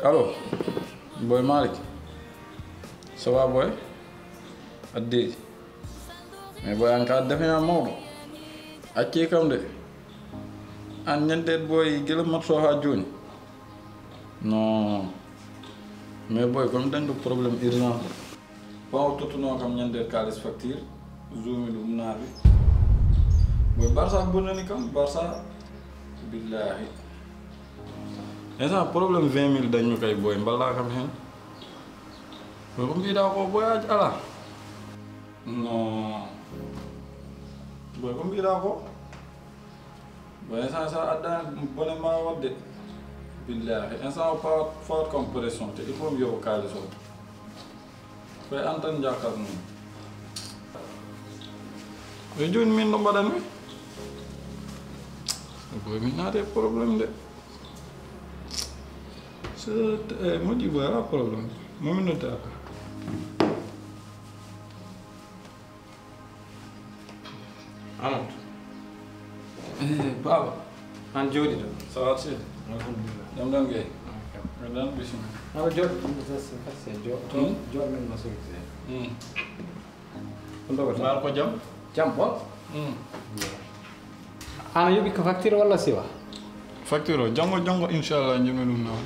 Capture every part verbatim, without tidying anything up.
Allo, Boy Malick. Ça va, boy? Addeeji. Mais boy, an ka defina mawɗo. Accee kam de. An ñande boy, gila matso ha joni. Non. Mais boy, comme dañɗo problème urgent. Ɓaawo tottunoo kam ñande kaalis facture, zuumi ɗum naaɓi. Boy, Barça bonnani kam, Barça. Billahi. Instant problème vingt mille dañmi kay, boy, mballa kam hen. Boy, ko mbiɗa ko, boy, aji ala. Non. Boy, ko mbiɗa ko? Boy, instant sa adda bone ma wadde. Billahi, instant o fawat, fawat kam pression, te il faut mi yoɓo kaalis o. Koye an tan njaakar mum. Koye jooni min no mbaɗanmi? Koye min naate problème de. So, eh, moƴƴi boy, ala problème. Momin nodde apa. Amadou. Eh, baaba. An jooɗi ɗo. Ça va, seydi? Alhamdulillah. Jam ɗon gay? Jam ɗon, bisimilla. Awa jooɗo ɗum, c'est, c'est, c'est jooɗo. Hmm? Jooɗo men ma soluté. Hmm. Ko ndogoto? Mbaar ko jam? Jam bon? Hmm. Ana yoɓi ko facture walla siwa? Facture o, janngo, janngo, inchallah, jimi ɗum nawon.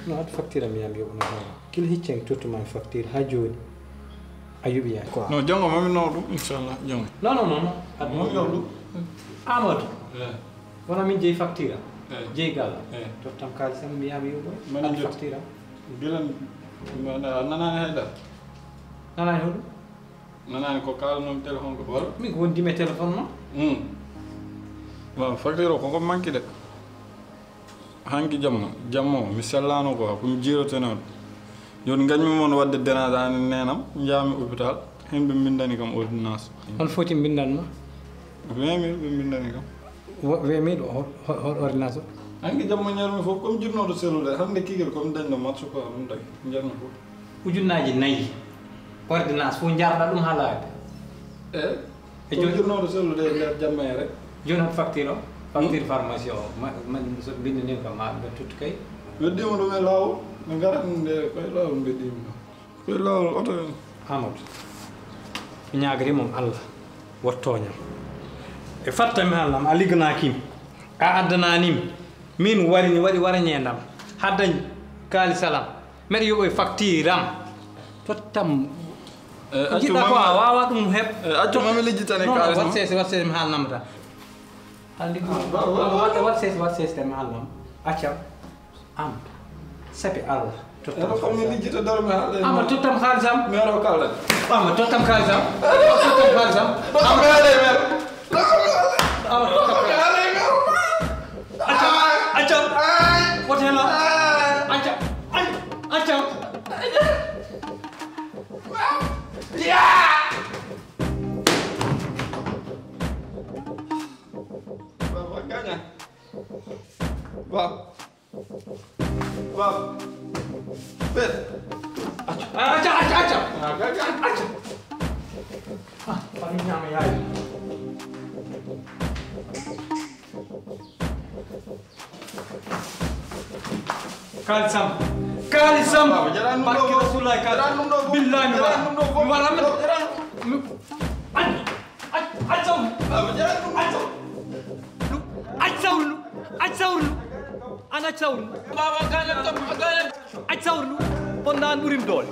No, hat facture am yam yoɓuno hoore. Kila hicce en tottu ma facture ha joni. A yoɓi yani quoi. Non, janngo mami naw ɗum, inchallah, janngo. Non, non, non, non. Mo yoɓ ɗum. Amadou. Eh. Wona min jeyi facture am. Eh. Jeyi galla. Eh. Tottam kaalis am, mi yami yoɓoy. Mani jot facture am. Bilan, a nanani haydara? Nanani hoɗum? Nanani ko kaalanomi téléphone ko wala? Min ko wondimi e téléphone ma. Hmm. Bon, facture o koko manque de. Hanki jamma, jamma o, mi sellano quoi, ko mi jiiroteno ɗum. Joni gañmi mon wadde dénadani nenam, jaami hôpital, hen ɓe mbindani kam ordonnance. Hol foti mbindan ma? Vingt mille ɓe mbindani kam. Wo-, vingt mille o, hol, hol ordonnance o? Hanki jamma jarmi fof, comme jirnoɗo sellude, hande kigel comme dañɗo match quoi, ɗum tawi, jarmi fof. Ujunnaaji nayi. Ordonnance fof jarɗa ɗum ha laabi. Eh? E ko joni jirnoɗo sellude e nder jamma he rek. Joni hot facture o? Facture pharmacie o, ma, ma, so mbindanima kam ma ɓe tottu kay. Weddima ɗum e laawol, ɓe ngarat nde koye laawol mbeddima ɗum. Koye laawol oto en. Amadou, mi ñaagri mom Allah, wottoñam. E fattami haalnam, a ligganaakim, a addananim, min warini, waɗi warañeendam, ha dañ kaalisalam, mbeɗa yoɓoy facture am, tottam. Eh, ko accu jiɗɗa ko mami, a wawa ɗum heɓ. Eh, accu mami lijjitane. Non, non, kaalis wat mum. Sese, wat sese mi haalnamata. Hande ɗum, ah, wa-, wa-, wat, wat sese, wat sese mi haalnam. Accam. Am, sabi Allah, tottam. Ero ko mi lijjita daro mi haalde. Ama tottam kaalis am. Mi ero kalda. Ama tottam kaalis am. Tottam kaalis am. Ama mi haalde mi ero. Ama tottam kaalis am. Accam, accam. Wote hela. Accam, ay, accam. Baba, gaña. Baba. Baba. Ɓen. Acca, acca, acca. Ah, gaña. Acca. Ah, fami ñaama yaay. Kaalisam. Kaalisam. Baba, jaran ɗum ɗo. Barke Rasulullah, kaalisam. Jaran ɗum ɗo. Billahi, mi wara. Jaran ɗum ɗo. Mi wara, mi jaran. An, an, an sawru. Baba, jaran ɗum. An sawru. An sawru. An sawru. An sawru. Baba, gañam kam, gañam. An sawru. Bonnan ɓurim doole.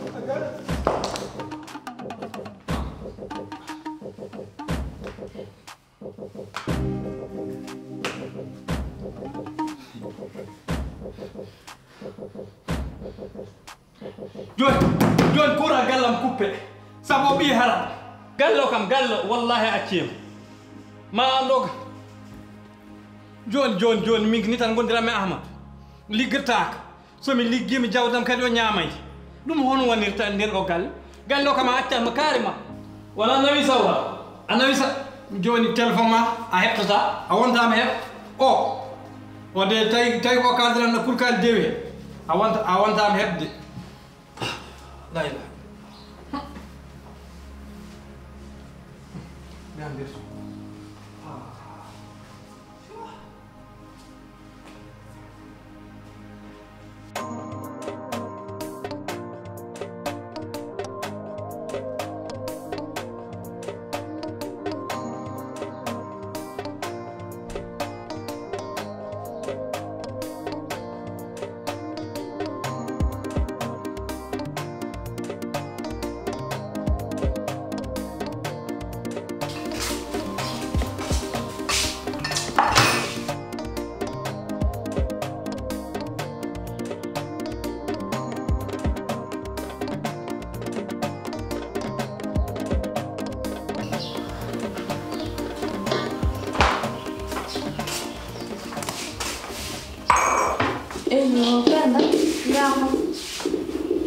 Joni, joni courant gallam coupé. Sabu o ɓii haram. Gallo kam, gallo, wallahi accima. Ma an ɗo ka. Joni, joni, joni, min ni tan gondiranmi Ahmad. Liggirtaaka. So mi liggiima jawdam kadi o ñaamay. Ɗum hono wonirta nder o galle? Galle o kam a accat mo carrément. Wona nawi sawra. A nawi sa-, joni téléphone ma a heɓtata, a wontaama heɓ. O. O de tawi, tawi ko kaldiran no kurkali dewe. A wonta, a wontaama heɓde. La ilaha. Mi andir.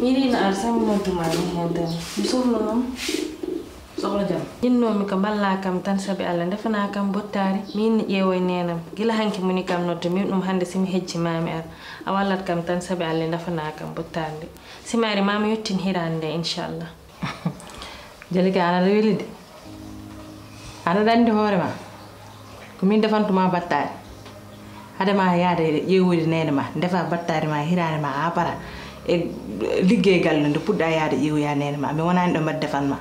Miɗo yiɗi ar sami nodduma mi heen tan. Mi sohluno ma. Sohla jam. Jinnoomi ko mballaa kam tan sabi Alla, ndefanaa kam bottaari, miin ne ƴeewoy neenam. Gila hanki moni kam nodda, miin ɗum hannde si mi hejji maa mi ar. A wallat kam tan sabi Alla, ndefanaa kam bottaari nde. Si mi ari maa mi yottin hiraande nde, inchallah. Jalika, an aɗa weli de. An aɗa anndi hoore ma. Ko min defantuma battaari. Hade ma yaade ƴeewoyde neene ma, ndefa battaari ma, hiraande ma, haa para. E liggey galle nde puɗɗa yaade ƴeewoya neene ma. Mi wonaani ɗo mbaɗ defan ma.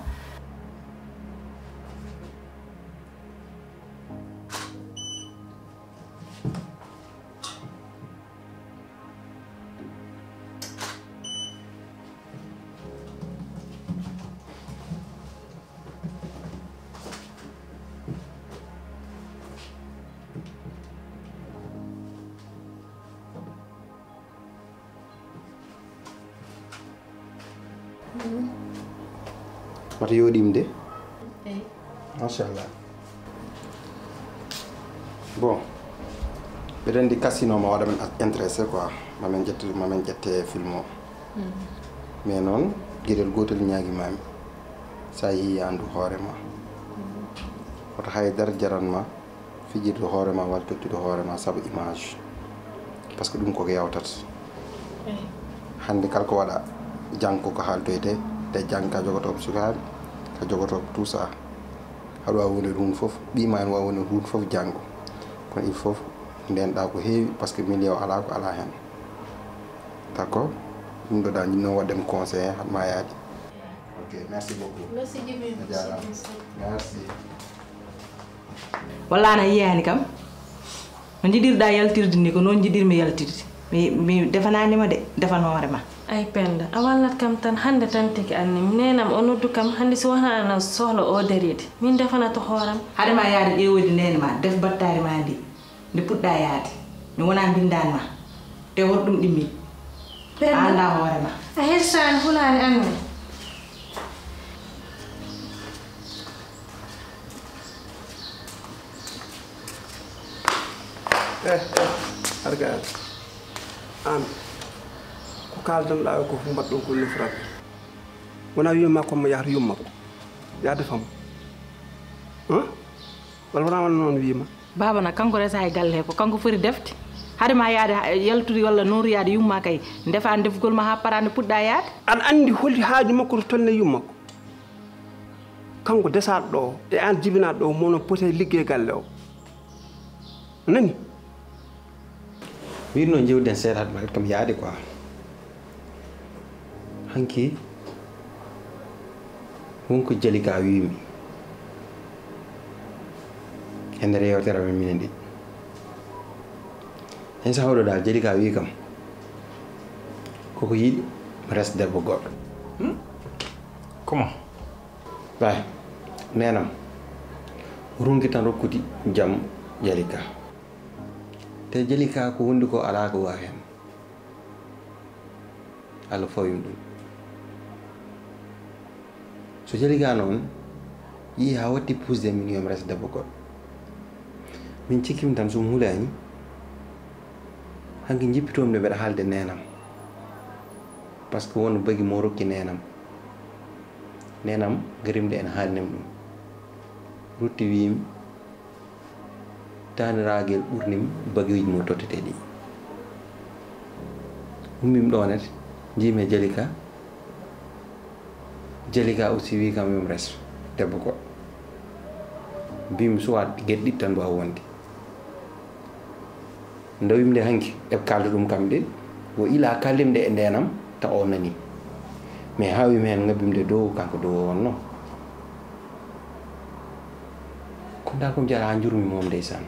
Wata yooɗiima de. Eyi. Machallah. Bon, mbeɗa anndi kasino ma waɗa men intéressé quoi. Ma men ƴettu, ma men ƴette film o. Mais noon, geɗel gootel ñaagi mami. Sa yehi anndu hoore ma. Wata hay dara jaran ma. Fijirde hoore ma walla tottude hoore ma sabu image. Parce que ɗum koko yawtata. Hannde kala ko waɗa, janngo ko haaltoyte, te janngo ka jogoto ko sukaaɓe, ka jogoto ko tout ça. Haɗa waawi wonde huunde fof, ɓiy ma ene waawi wonde huunde fof janngo. Kono il faut ndeenɗa ko heewi, parce que milieu o alaa ko alaa heen. D'accord? Ɗum ɗo da jinnoo waɗde mi conseillé, haɗ ma yaade. Ok, merci beaucoup. Merci Djiby. A jaaraama. Merci. Walla an a yiyaani kam? No njiɗirɗa yaltirde ni ko noon njiɗirmi yaltirde. Mi, mi defanaani ma de, defan hoore ma. Ay Penda, a wallat kam tan hannde tan tigi anni. Neenam o noddu kam hannde si wonaa ana sohla o dariide. Min defanato hooram. Hade ma yaade ƴeewoyde neene ma, def battaari ma ndi. Nde puɗɗa yaade. Mi wona mbindan ma. Te won ɗum ɗimmi. Penda. A annda hoore ma. A hersaani hulaani anne. Eh, eh, Arga, an, ko kaaldanɗaa o ko fof mbaɗɗon ko no frappe. Wona wiima ko mo yahata yumma ko. Yaade fam. Huh? Walla wona wona noon wiima? Baaba na kanko resa e galle he ko kanko foti defde. Hade ma yaade ha-, yaltude walla nooru yaade yumma kay. Ndefa an defgol ma ha parande puɗɗa yaade. An anndi holi haaju makko to tolni yumma ko. Kanko desaaɗo ɗo e an jibinaaɗo ɗo mono pote liggey galle o. A nani? Min noon jewden seeɗa haɗa kam yaade quoi. Hanki won ko Jalika wiimi e nder yewtere amen minen ɗiɗi. Hen sahaa oɗo dal Jalika wii kam koko yiɗi mi resa debbo goɗɗo. Hmm? Comment? Ɓay, neenam, runki tan rokkude jam Jalika. Te Jalika ko wondi ko alaa ko waawi hen. Allah fawimi ɗum. So Jalika noon, yii haa watti pusde min yo mi resa debbo goɗɗo. Min cikkimi tan so mi hulaani, hanki jippitomi nde mbeɗa haalde neenam. Parce que won bagi mo rokki neenam. Neenam garimde ene haalnimi ɗum. Rutti wiimi, taaniragel ɓurnim bagiiji mo totteteɗi. Ummim ɗonete, jiimi e Jalika. Jalika aussi wi kam yo mi res debbo goɗɗo. Mbimi soit geɗe ɗiɗi tan mbawa wonde. Ndawimde hanki eɓe kalda ɗum kamɓe ɗiɗi, o ila kaldimde e ndenam ta o nani. Mais hawimi hen ngabbimde dow kanko dow o wonno. Kono dal ko mi jara ha jurmi mom ndeysaan.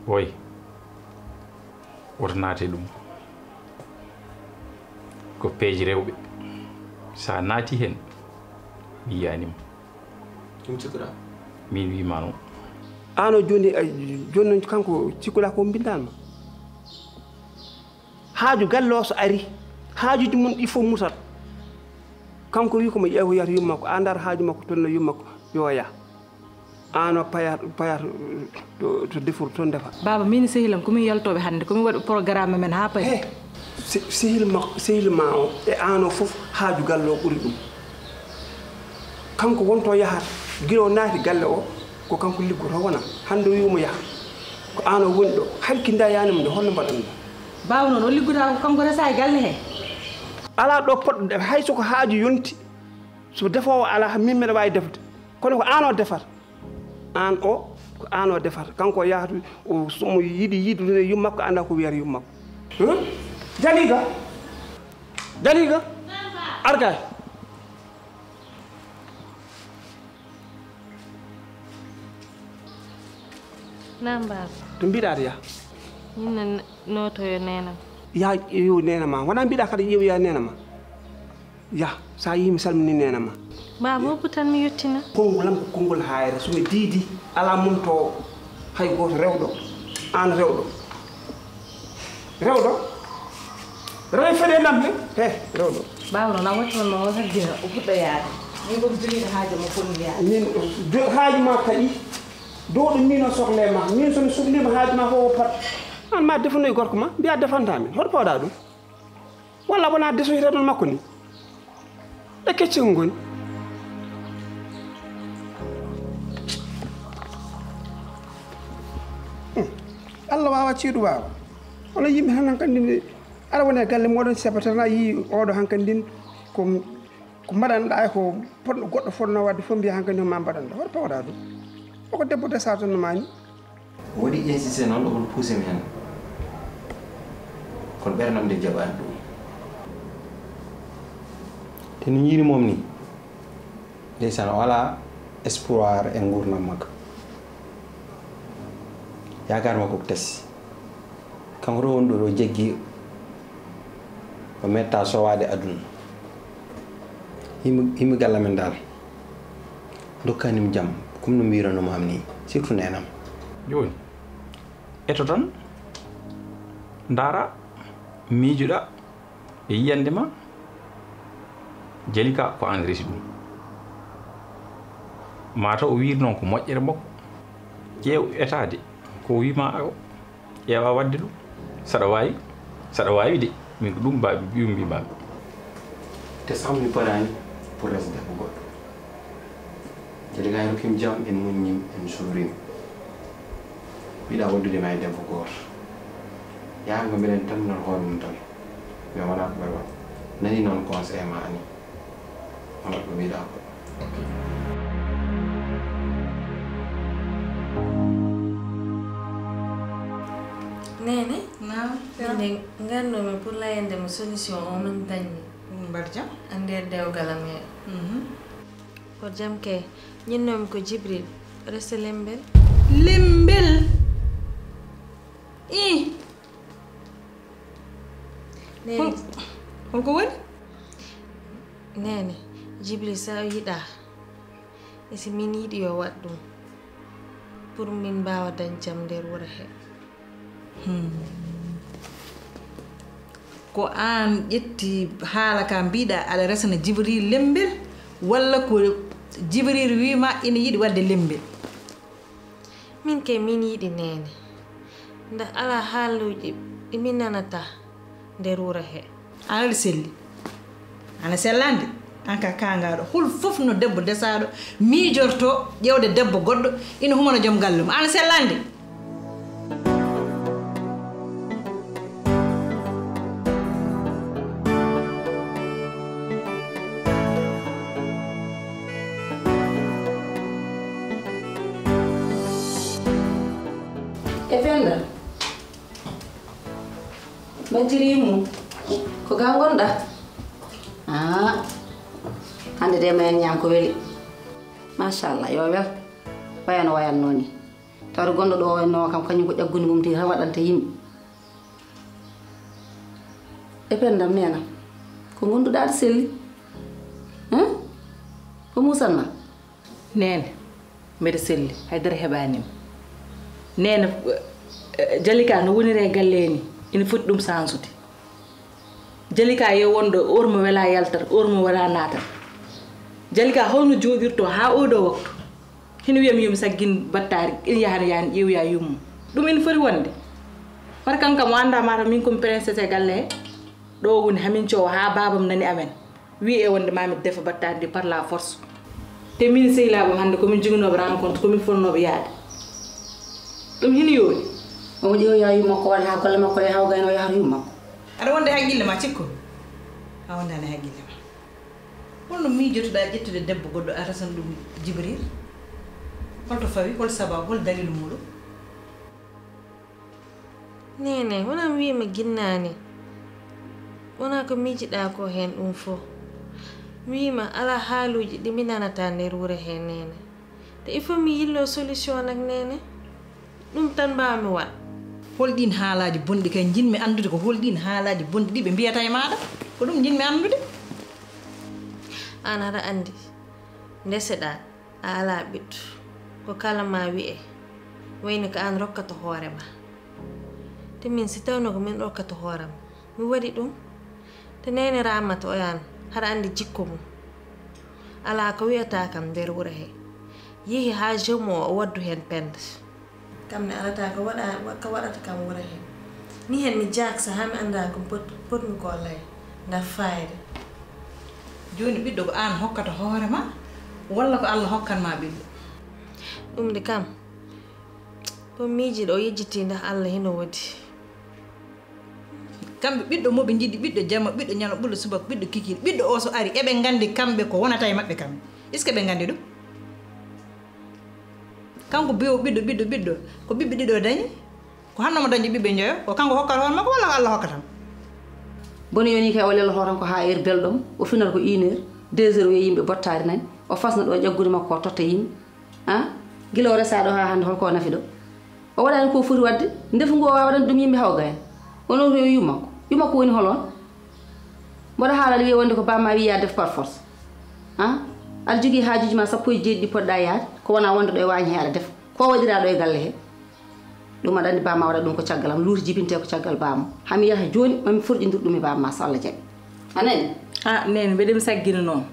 Oy, woto naate ɗum. Ko peeje rewɓe. Sa naati hen, mi yiyanima. Ɗum cikkuɗa? Min wima noon. Ano joni, ay, joni noon kanko cikkuɗa ko mbindanma. Haaju galle o so ari, haajuji mum ɗi fof musat. Kanko wi ko mo ƴeewoyata yumma ko, a ndar haaju makko, tolno yumma ko, yo yah. Ano payat, payat to, to defur, to ndefa. Baaba, min sehilam, ko min yaltoɓe hannde, ko min waɗi programme men ha payi. He, Sehil ma, sehil ma o e aan o fof haaju galle o ɓuri ɗum. Kanko wonto yahata, gila o naati galle o, ko kanko liggoto wona. Hannde o wi omo yaha. Ko aan o woni ɗo. Hanki nda yani mo nde holno mbaɗan mo? Baawo noon o liggoda ko kanko resa e galle he. Alaa ɗo poɗɗo def hay soko haaju yonti, so defoowo alaa min mbeɗa waawi defde. Kono ko aan o defata. Aan o ko aan o defata. Kanko o yahata o somo yiɗi yiidude e yummakko annda ko wiyata yummakko. Huh? Jaliga. Jaliga. Argay. Naam baaba. To mbiɗa aɗa yaha. Min notoyo neenam. Yah yo neenama wona mbiɗa kadi ƴeew ya neenama. Yah sa yii mi salmini neenama. Baaba o butan mi yettina. Konngol am ko konngol haayre so mi diidi alaa momtoowo hay gooto rewɗo aan rewɗo. Rewɗo? Rewe feɗe lam he? He, rewɗo. Baaba noon a watti wonno o heddina o fuɗɗo yaade. Min ko mi jogiiɗo haaju mo foti mi yaade. Min haaju ma kaƴi. Dowɗo min o sohle ma. Min so mi sohliima haaju ma fof o pat. Aan ma defanoy gorko ma mbiya defanta min. Hoto pawɗa ɗum? Walla wona desoyta ɗon makko ni? Ɓe kecce ko ngoni. Allah wawa ceeɗu wawa. Hono yimɓe tan hankadi ni aɗa wona e galle moɗon seba tan a yii oɗo hankadi ndin ko ko mbaɗanɗa e ko poɗɗo goɗɗo fotno wadde fof mbiya hankadi ma mbaɗanɗa hoto pawɗa ɗum. Oko debbo desa tan no mani. O waɗi insisté noon omo puuse mi heen kono ɓernam nde jaɓaani ɗum. Te no ñiiri mom ni ndeysaan o alaa espoir e nguurndam makko. Yaakaar makko ko tasi. Kanko ɗo woni ɗo ɗo jaggi o metta sowaade aduna. Himi himi galla men dal. Dokkanimo jam comme no mbiranoma am ni surtout nenam. Joni eto tan ndaara miijoɗa e yiyande ma Jalika ko an resi ɗum mataw o wiiri noon ko moƴƴere makko ƴeew etade ko wima o ƴeewa wadde ɗum saɗa wawi saɗa wawi de min ko ɗum mbawi ɗum mbimami. Te sax mi parani pour resi debbo goɗɗo. Kadi kay rokkimi jam en muññim en suurima. Mbiɗa waddude ma e debbo gooto. Yahan ko mbiɗen tan nan hoore mum tan. Mi wona ko ɓe waɗ. Nani noon conseil ma ani. Wona ko mbiɗa ko. Nene, naam. Minen ngarnomi pour layande mo solution o min dañmi. Mbar jam. E nder dewgal amen. Ko jam kay. Ñinnoomi ko Jibril, resa Lembel. Lembel? Ih! Neene. Hol, holko woni? Neene, Jibril, so a yiɗaa, e si min yiɗi yo waɗ ɗum, pour min mbaawa dañ jam nder wuro he. Ko aan ƴetti haala ka mbiɗa aɗa resana Jibril lembel walla ko Jibril wima ina yiɗi wadde lembel? Min kay min yiɗi neene nda ala haaluuji ɗi min nanata nder wuro he. Aan aɗa selli. Ana sellande an ka kangaaɗo hol fof no debbo desaaɗo miijorto ƴewde debbo goɗɗo ina humana joom galle mum ana sellande. E Penda. Majjiri yummu ko ga ngonɗa? Aa hannde de ma en ñaam ko weli. Machallah yo wel waya no wayatnoo ni. Tawde gonɗo ɗo o no kam kañum ko ƴaggude mum tigi tan waɗanta yimɓe. E Penda am neenam ko ngonduɗa aɗa selli? Hum ko musanma? Neene, mbeɗa selli, hay dara heɓaani mi. Neene, Jalika no woniri e galle hee nii, ina foti ɗum saansude. Jalika yo won ɗo, heure mo welaa yaltat, heure mo welaa naatat. Jalika hol no jooɗirtoo haa oo ɗoo waktu? Hino wiya mi yo mi saggin battaari, ina yaha no yaha no ƴeewoya yummum. Ɗum ina foti wonde? Par kan kam o anndaa mataw min ko mi princesse e galle hee. Ɗo woni hamin cowa haa baabam nani amen. Wi e wonde ma mi defa battandi par la force. Te min sehilaaɓam hannde ko min joginooɓe rencontre, ko min fonnooɓe yaade. Ɗum hino yooɗi. Omo ƴeewa yumma ko waɗa haa golle makko ɗe hawgayno o yahata yumma ko. Aɗa wonde haqqille ma cikko. A wondaani haqqille ma. Holno miijotoɗaa ƴettude debbo goɗɗo a resan ɗum Jibril? Holto fawi? Hol sababu? Hol dalilu muuɗum? Neene, wonaa mi wiima ginnaani. Wonaa ko miijiɗaa ko heen ɗum fof. Mi wiima alaa haaluuji ɗi mi nanataa nder wuro hee, neene. Te il faut mi yillo solution nak, neene. Ɗum tan mbaawmi waɗ. Hol ɗiin haalaaji bonɗi kay njiɗmi anndude, ko hol ɗiin haalaaji bonɗi ɗi ɓe mbiyata e maaɗa? Ko ɗum njiɗmi anndude. Aan aɗa anndi, ndeseɗaa, a alaa ɓiɗɗo. Ko kala ma wi'e, wayno ko aan rokkata hoore ma. Te min, si tawno ko min rokkata hoore am, mi waɗi ɗum. Te neene Ramata o yaan, haɗa anndi jikko mum. Alaa ko wi'ata kam nder wuro he. Yehi haa joom o, o waddu heen pend. Kam ne alata ko waɗa, ko waɗata kam wuro he. Ni heen mi jaaksa haa mi annda ko pot-, potmi ko lay. Nda fayde. Jooni ɓiɗɗo ko aan hokkata hoore ma, walla ko Allah hokkan ma ɓiɗɗo? Ɗum de kam, ko miijiɗo o yejjiti nda Allah hino woodi. Kamɓe ɓiɗɗo mo ɓe njiɗi, ɓiɗɗo jamma, ɓiɗɗo ñalawma, ɓiɗɗo subaka, ɓiɗɗo kikiiɗe, ɓiɗɗo o so ari, eɓe nganndi kamɓe ko wonata e maɓɓe kamɓe. Est-ce que ɓe nganndi ɗum? Kanko bi'o ɓiɗɗo, ɓiɗɗo, ɓiɗɗo, ko ɓiɓɓe ɗiɗo dañi? Ko hanno mo dañde ɓiɓɓe njoyo? Ko kanko hokkata hoore makko walla ko Allah hokkata mo? Boni yoni kay o lelloto tan ko haa heure belɗo mo, o finata ko une heure, deux heures o wiya yimɓe bottaari nani, o fasna ɗo ƴaggude makko o totta yimɓe. Ah, gila o resaa ɗo haa hannde, holko o nafi ɗo? O waɗaani ko foti waɗde. Ndefu ngu o waɗani ɗum yimɓe hawga en. Onon ko yo yumma ko. Yumma ko woni holon? Mboɗo haala aɗa wiya wonde ko bamma wiya def par force. Ah, aɗa jogii haajuuji ma sappo e jeeɗiɗi poɗɗa yaade. Ko wona wonde ɗo e waañ he aɗa defa. Ko waɗiraa ɗo e galle he. Ɗum aɗa anndi bamma waɗa ɗum ko caggal am. Luuti jibinte ko caggal bamma. Hami yaha jooni, mami furƴindir ɗum e bamma so Allah jaɓi. A nani? Ah, nene, mbeɗemi saggina noon.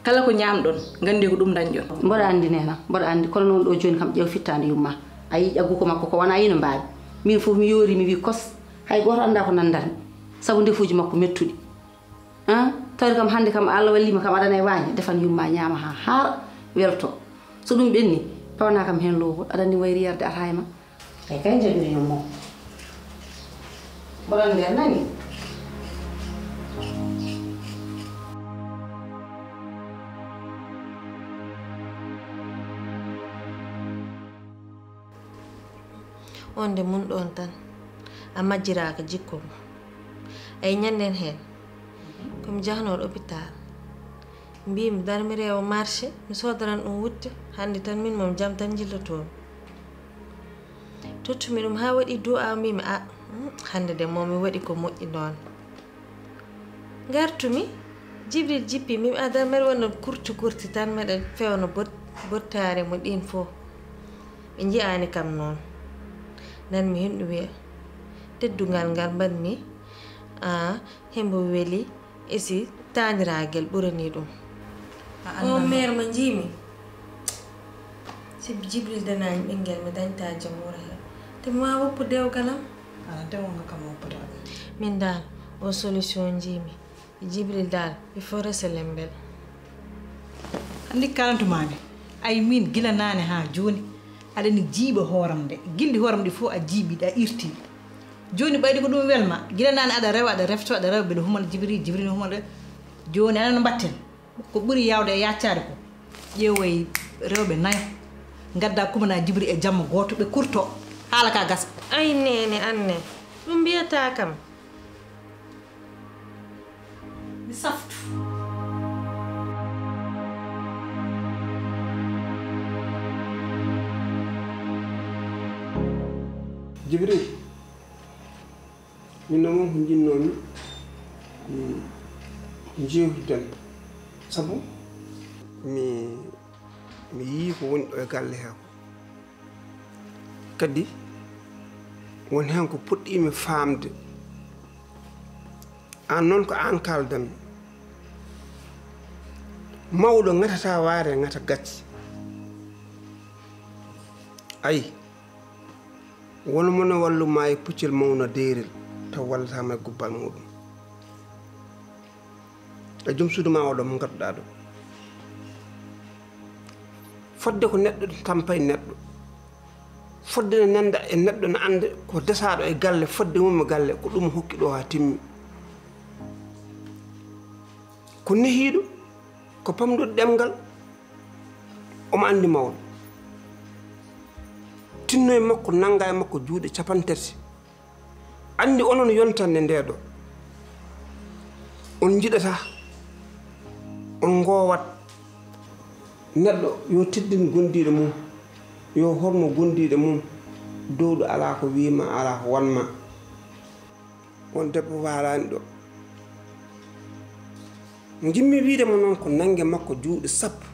Kala ko ñaamɗon, nganndee ko ɗum ndañɗon. Mboɗo anndi, neena, mboɗo anndi. Kono noon ɗo jooni kam, ƴeew fittaande yumma. A yii ƴaggu ko makko ko wonaa yino mbaawi. Miin fof mi yoori, mi wii kos. Hay gooto anndaa ko nanndatmi. Sabu ndefuuji makko mettuɗi. Ah, tawde kam hannde kam Allah walliima kam aɗa e waañ, defan yumma ñaama haa haara, welto. So ɗum ɓenni, pawanaa kam heen loowol. Aɗa anndi wayri yarde ataa e ma. Ay kay, njaɓiri yumma. Mboɗon nder nani? On de mun ɗon tan, a majjiraaka jikko mum. Ay ñannden heen, ko mi jahnoo ɗo hôpital. Mbiimi dar mi rewa marché, mi soodoran ɗum wutte. Hannde tan min moom jam tan njillotoomi. Tottumi ɗum haa waɗi du'a, mbiimi, "A, hmm, hannde de moom mi waɗi ko moƴƴi noon." Ngartumi, Jibril jippi, mbiimi, "A, dar mbeɗa waɗa noon kurti kurti tan, mbeɗa fewna bot-, bottaare mo ɗiin fof." Ɓe nji'aani kam noon. Nan mi heen ɗum wiya, "Teddungal ngal mbaɗmi, a, hembo weli." E si taaniragel ɓurani ɗum? A anndaa. O meer mo njiimi. Si Jibril danaani ɓinngel, mi dañta jam wuro he. Te mi waawa woppu dewgal am. Ana dewgal kam woppataa ɗum. Min daal, o solution njiimi. Jibril daal, il faut rese lembel. Anndi kalantumaami. Ay min gila naane haa jooni. Aɗa ni jiiɓa hooram de. Gilɗi hooram ɗi fof a jiiɓi, a irti. Jooni ɓayde ko ɗum welma. Gila naane aɗa rewa, aɗa refto, aɗa rewa mbeɗa humana Jibril, Jibril humana. Jooni aɗa no mbatten. Ko ɓuri yaawde e yaccaade ko ƴeewoy rewɓe nayo. Ngadda kumana Jibril e jamma gooto, ɓe kurto. Haala ka gasa. Ay neene, anne. Ɗum mbiyata kam. Mi saftu. Jibril, min noon ko njinnoomi, mm, ko jeewtiden. Sabu mi, mi yii ko woni ɗo e galle he ko. Kadi won heen ko puɗɗiimi faamde. Aan noon ko aan kaaldanmi. Mawɗo ŋatataa waare, ŋata gacce. Ayi, won mo ne wallu ma e puccel mawna deerel, taw wallata ma e gubbal muuɗum. E joom suudu ma oɗo mo ngadduɗa ɗo. Fodde ko neɗɗo tampay neɗɗo. Fodde ne nanda e neɗɗo ne anda ko desaɗo e galle, fodde mum e galle, ko ɗum hokki ɗo ha timmi. Ko nehiɗo, ko pamɗo ɗemngal, omo andi mawɗo. Tinno e makko, nanga e makko juuɗe capantati. Andi onon yontande nde ɗo. On jiɗata, on ngowat. Neɗɗo yo teddin gondiiɗo mum, yo hormo gondiiɗo mum. Dowɗo alaa ko wiima, alaa ko wanma. On debbo waalaani ɗo. Ngimmi wiide mo noon ko nannge makko juuɗe sappo.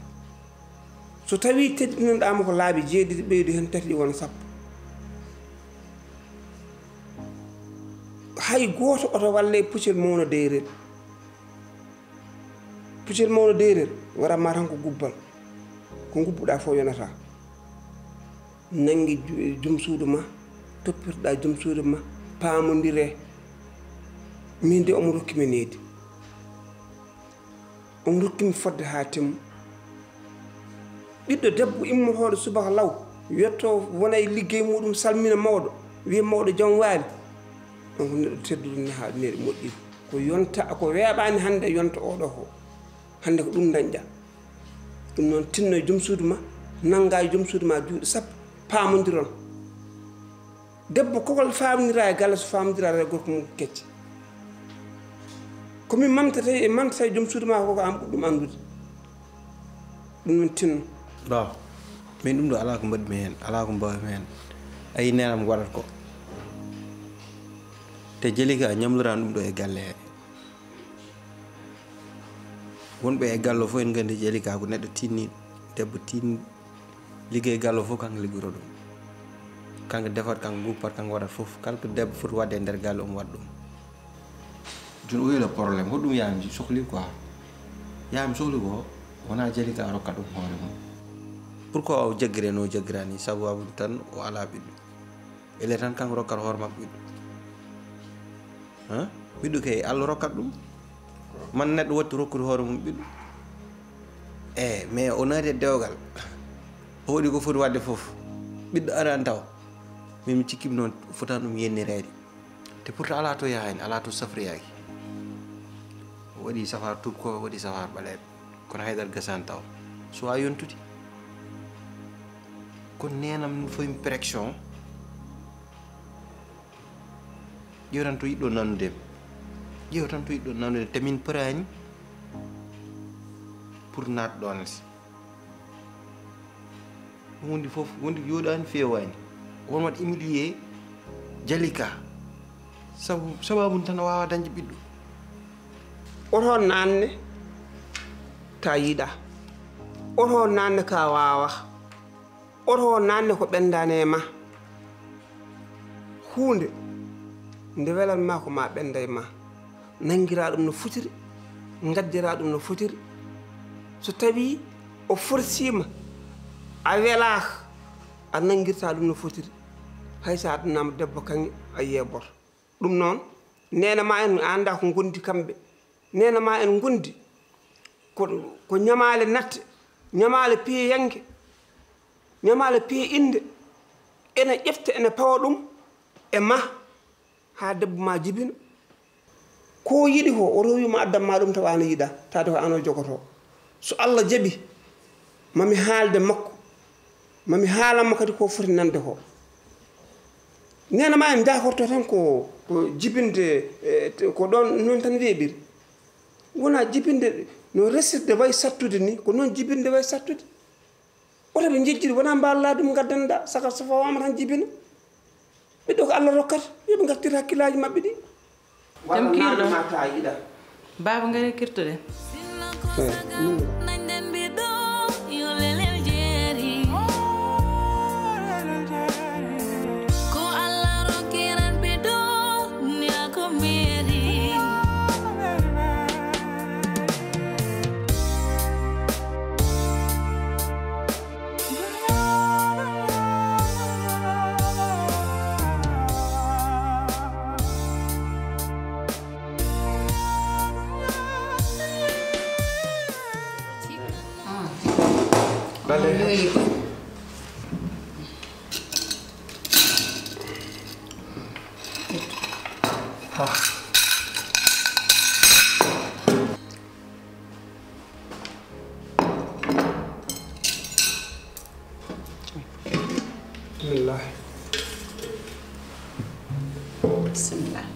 So tawii teddinanɗaa mo ko laabi jeeɗiɗi, ɓeydu heen tati wona sappo. Hay gooto oto walle e puccel mawno deyrel. Puccel mawno deyrel, waɗat ma tan ko gubbal. Ko ngubbuɗaa fof yonataa. Nanngi ju-, jom suudu ma, toppitoɗaa jom suudu ma, paamondiree. Min de omo rokki mi needi. Omo rokki mi fodde haa timma. Ɓiɗɗo debbo immotooɗo subaka law, yetto wona e liggey muɗum, salmina mawɗo, wiya mawɗo jam waali. Ɗum ko neɗɗo tedduɗo ne haa neɗɗo moƴƴi. Ko yonta, ko weeɓaani hannde yonta oɗo ko. Hannde ko ɗum dañɗa. Ɗum noon tinno e jom suudu ma, nannga e jom suudu ma juuɗe sappo, paamondiron. Debbo kokol faamdira e galle so faamdira e gorko mum ko kecce. Ko min mamtata e mamtata e joom suudu ma ko, ko an ɓuri ɗum anndude. Ɗum noon tinno. Bon, min ɗum ɗo alaa ko mbaɗmi heen, alaa ko mbaawmi heen. A yii neenam waɗata ko. Te Jalika ñamloraani ɗum ɗo e galle he. Wonɓe e galle fof en nganndi Jalika ko neɗɗo tinniiɗo, debbo tinniiɗo. Liggey galle fof kanko liggotoo ɗum. Kanko defat, kanko guppat, kanko waɗat fof. Kala ko debbo foti waɗde e nder galle, omo waɗa ɗum. Jooni o wiyi le problème, ko ɗum yaami sohli quoi. Yaami sohli ko, wonaa Jalika rokka ɗum hoore mum. Pourquoi o jaggiree no o jaggiraa nii? Sabu abude tan o alaa ɓiɗɗo. Ele tan kanko rokkat hoore makko ɓiɗɗo. Hein? Ɓiɗɗo kay, Allah rokkat ɗum. Man neɗɗo watti rokkude hoore mum ɓiɗɗo. Eh, mais o naati e dewgal. O waɗi ko foti waɗde fof. Ɓiɗɗo araani taw. Min mi cikkiimi noon fotaani ɗum yennireede. Te pourtant alaa to yaha heen, alaa to safroyaaki. O waɗi safaar tuubkooɓe, o waɗi safaar ɓaleeɓe. Kono haydara gasaani taw. So a yontude. Kono neenam fof mi pression. Ƴeew tan to yiɗɗo nanude mi. Ƴeew tan to yiɗɗo nanude mi. Te min paraani pour naat ɗoon. Huunde fof, huunde jooɗaani, feewaani. Won waɗ humilier Jalika. Sabu, sababu tan o waawaa dañde ɓiɗɗo. Oto naanne ta yiɗa. Oto naanne ka waawa. Oto naanne ko ɓendaani e ma. Huunde nde welan ma ko ma ɓenda e ma. Nanngiraa ɗum no fotiri, ngaddiraa ɗum no fotiri. So tawii o forsiima, a welaaka, a nanngirtaa ɗum no fotiri. Hay so a addannaama debbo kaŋŋe, a yeeborto. Ɗum noon, neene ma en, a anndaa ko ngondi kamɓe. Neene ma en ngondi ko, ko ñamaale natte, ñamaale piyeyanke, ñamaale piye innde. Ene ƴefta, ene pawa ɗum e ma. Haa debbo ma jibina. Ko yiɗi ko, o rowi ma, addan ma ɗum tawa ana yiɗa, taade ko an o jogoto. So Allah jaɓi, mami haalde makko, mami haalan mo kadi ko foti nande ko. Neene ma en jaakorto tan ko, ko jibinde, eh, ko ɗon noon tan weeɓiri. Wona jibinde no resirde way sattude ni, ko noon jibinde way sattude. Oto ɓe njejjiri, wona mbaalla ɗum, ngaddanɗa, saka so fawama tan jibina. Ɓiɗɗo ko Allah rokkata, yo ɓe ngartir hakkillaaji maɓɓe ɗi. Jam kiirɗo. Walla naamnde ma ta yiɗa. Baaba, ngare kirtoɗen. Eh, min. Ko Allah rokkiran ɓe duniya ko meeri. Alhamdulillah. Bismillah. Bismillah.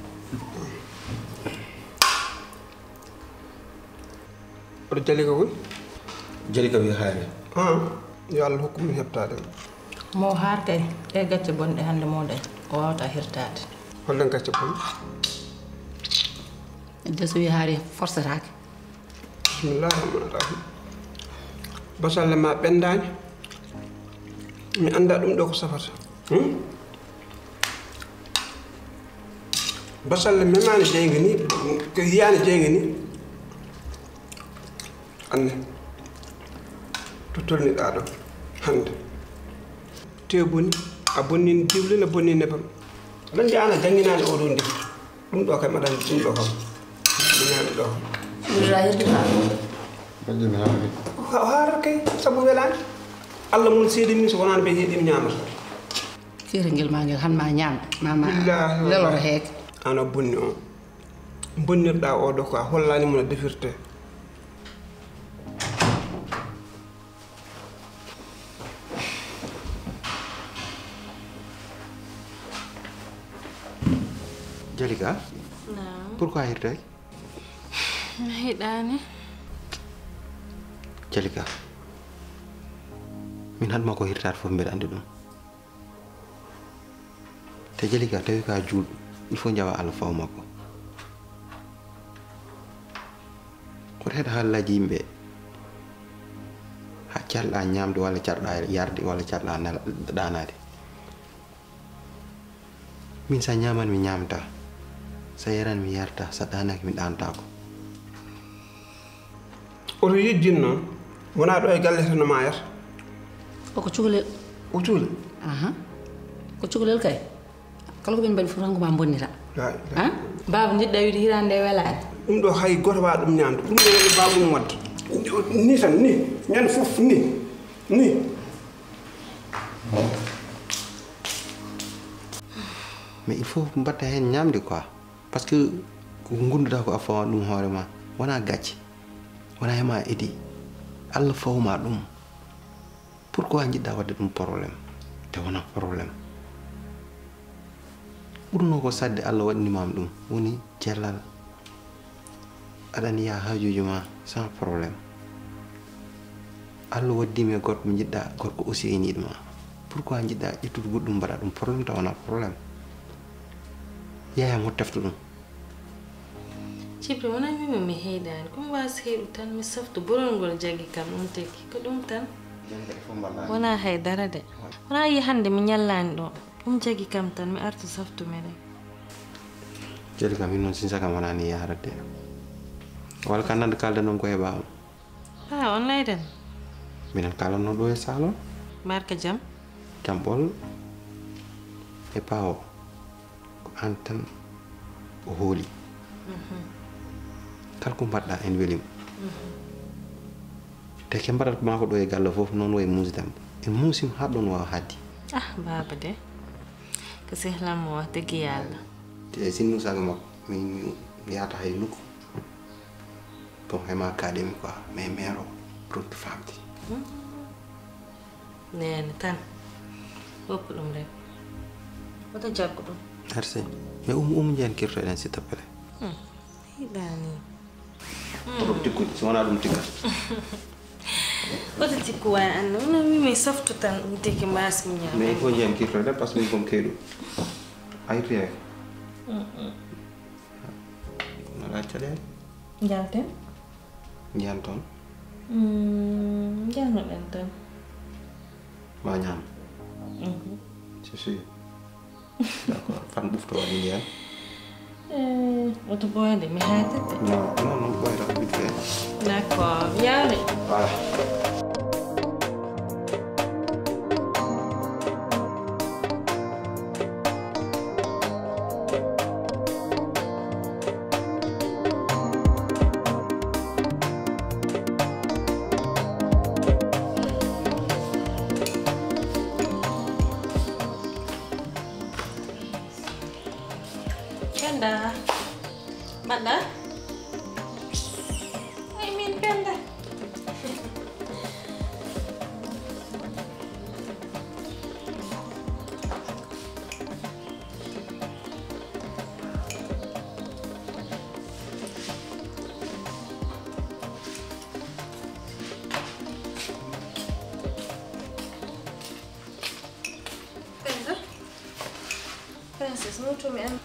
Oɗo Jalika woni? Jalika wi haare. Ah, yo Allah hokku min heɓtaade. Mo haar kay, ɗe gacce bonɗe hannde mo ɗe, o waawata hirtaade. Holɗen gacce bonɗe? Edda so wi haare forcetaake. Bismillahi rahmani rahim. Basalle ma ɓenndaani. Mi annda ɗum ɗo ko safata. Hmm? Basalle memaani jeynge ni, ko yiyaani jeynge ni. Anne. To tolniɗaa ɗo hannde. Te boni, a bonni diwlin, a bonni nebam. Aɗa anndi aan a jannginaani oo ɗoo ndefu. Ɗum ɗo kam aɗa anndi ɗum ɗo kam. Mi ñaami ɗo kam. Ɓurɗaa hirtude haa ɗo. Bajjo mi haari. O haarata kay, sabu welaani. Allah mum seede min so wonaano ɓe heɗi mi ñaamata. Fiyetengel ma ngel han ma ñaam, ma ma Billaahi leloro wallahi. Heek. Aan a bonni o. Bonnirɗaa oo ɗo ko a hollaani mo no defirtee. Jalika? Naam. Pourquoi a hirtay? Mi hiɗaani. Jalika, min haɗma ko hirtaade fof mbeɗa anndi ɗum. Te Jalika, tawi ko a juulɗo, il faut njawa Allah faw makko. Koto heɗa haalaaji yimɓe, ha calɗa ñaamde walla calɗa yarde walla calɗa nela-, ɗaanaade. Min sa ñaaman mi ñaamta, sa yaran mi yarta, sa ɗaanaaki mi ɗaantaako. Oto yejjin noon, wonaa ɗo e galle tan no maayata. O ko cukalel. O cukalel? Aha. Ko cukalel kay. Kala ko min mbaɗi fof tan ko ma bonnita. Laa ilaaha. Han? Baaba njiɗɗa wiide hiraande nde welaani. Ɗum ɗo hay gooto waawa ɗum ñaamde. Ɗum ɗo woni baaba ɗum waɗde. Ni tan, ni. Ñande fof, ni. Ni. Mais il faut mbaɗta heen ñaamde quoi. Parce que ko ngonnduɗaa ko a fawa ɗum hoore ma. Wonaa gacce. Wonaa e ma idi. Allah fawma ɗum. Pourquoi njiɗɗa waɗde ɗum problème? Te wonaa problème. Ɓurno ko saɗde Allah waɗnimam ɗum. Woni cellal. Aɗa anndi yaa haajuuji ma sans problème. Allah waddimi e gorko mo njiɗɗa, gorko aussi e yiɗma. Pourquoi njiɗɗa ƴettude goɗɗum mbaɗa ɗum problème tawa wonaa problème? Yaya mo tefta ɗum. Jibril, wonaa mi mi heyɗaani. Ko mi waasi heyɗu tan, mi saftu borol ngol jagi kam, ɗum tigi. Ko ɗum tan. Wonaa hay dara de. Wonaa yi hannde mi ñallaani ɗo. Ɗum jagi kam tan, mi artu saftu meɗen. Jali kam, min noon sinsa kam wonaa ni yahrade. Walla ka nande kalda noon ko heɓa on? Ah, on layden. Minen kalanno ɗo e salon. Barka jam. Jam ɓol e pawo. Ko an tan o hooli. Mhm. Kala ko mbaɗɗa en welim. Mhm. Te ke mbaɗat ma ko ɗo e galle fof noon wayi muusdam. En muusim haa ɗoon waawa haaddi. Ah, baaba de. Ko sehlam mo wax dëgg Yàlla. Te sinno sago makko, mi, mi, mi yaata hay nokku. Bon, hay ma kaɗe mi quoi, mais mère o, ronki famde. Mhm. Neene tan. Woppu ɗum rek. Wota jaggu ɗum. Merci. Mais um, um njiyan kirtoɗen, s'il te plaît. Hmm. Hiɗani. Oto tikkude, so wonaa ɗum tikka. Oto tikku waay anne. Wona mi mi saftu tan ɗum tigi mbaasi mi ñaama. Mais il faut njiyan kirtoɗen, parce que min kom keyɗo. Aytu yaay. Mm, mm. Wona laaj caɗeele. Njalten. Njiyan toon. Mm, njalnoɗen tan. Ma ñaam. Mhm. C'est sûr. D'accord. Fan ɓufto waɗi njiyan? Eh, oto ɓooyde, mi haytete. Non, non, non, ɓooyta ko vite fait. D'accord. Yawle. Voilà. Mbaɗɗa? Ay, min Penda. Penda? Princess, no to mi an.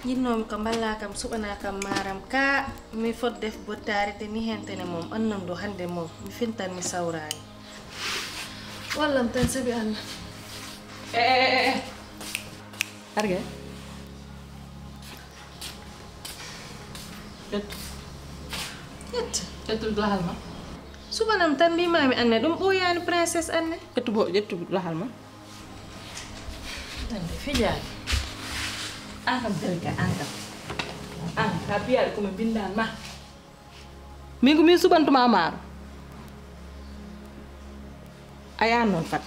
Yinnoomi ko mballaa kam, suɓanaa kam maaram ka, mi fot def bottaari te ni hentene moom, annan ɗo hannde moom, mi fintan mi sawraani. Wallam tan sabi Allah. Eh, eh, eh, eh. Arge. Ƴettu. Ƴettu. Ƴettu lahal ma. Suɓanam tan mbimaami anne, ɗum ɓooyaani princess anne. Ƴettu bo, ƴettu lahal ma. Tan de fijaaki. An kam Jalika, an kam. An ka piyaɗo ko mi mbindan ma. Min ko min suɓantuma maaro. Ay an noon Fat.